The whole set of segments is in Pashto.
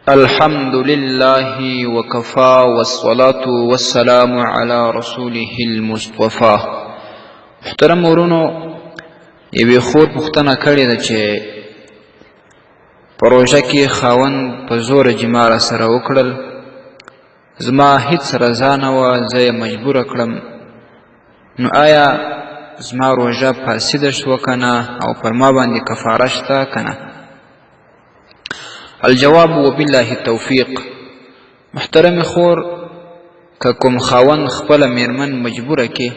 الحمد لله وكفى والصلاة والسلام على رسوله المصطفى. محترم ورونو، یوې خور پوښتنه کړې ده چې په روژه کې خاوند په زوره جما را سره وکړل، زما هیڅ رضا نه وه، زه یې مجبوره کړم، نو آیا زما روژه فاسده شوه که نه او پر ما باندې کفاره شته که نه؟ الجواب وبالله التوفیق. محترم خور، که کوم خاوند خپله میرمن مجبوره کې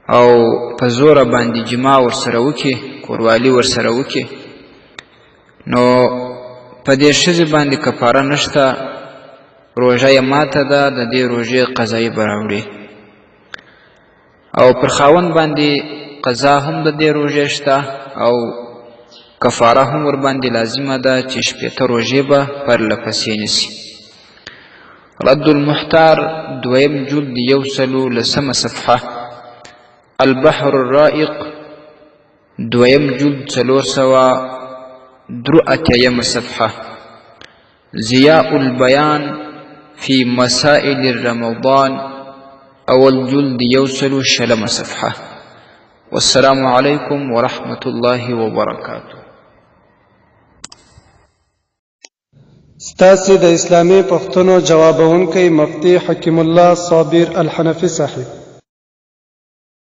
او په زوره باندې جما ورسره وکړي، کوروالي ورسره وکړي، نو په دې ښځې باندې کفاره نشته، روژه یې ماته ده، د دې روژې قضایي به راوړي. او پر خاوند باندې قضا هم د دې روژې شته او کفاره هم ورباندې لازمه ده چې 60 روژې به پرله پسې نیسي. رد المحتار دویم جلد 110 صفحه، البحر الرائق دویم جلد 483 صفحه، ضیاء البیان فی مسائل رمضان اول جلد 120 صفحه. والسلام علیکم ورحمة الله وبرکاته. ستاسې د اسلامي پوښتنو جوابوونکی مفتي حکیم الله صابر الحنفي صاحب.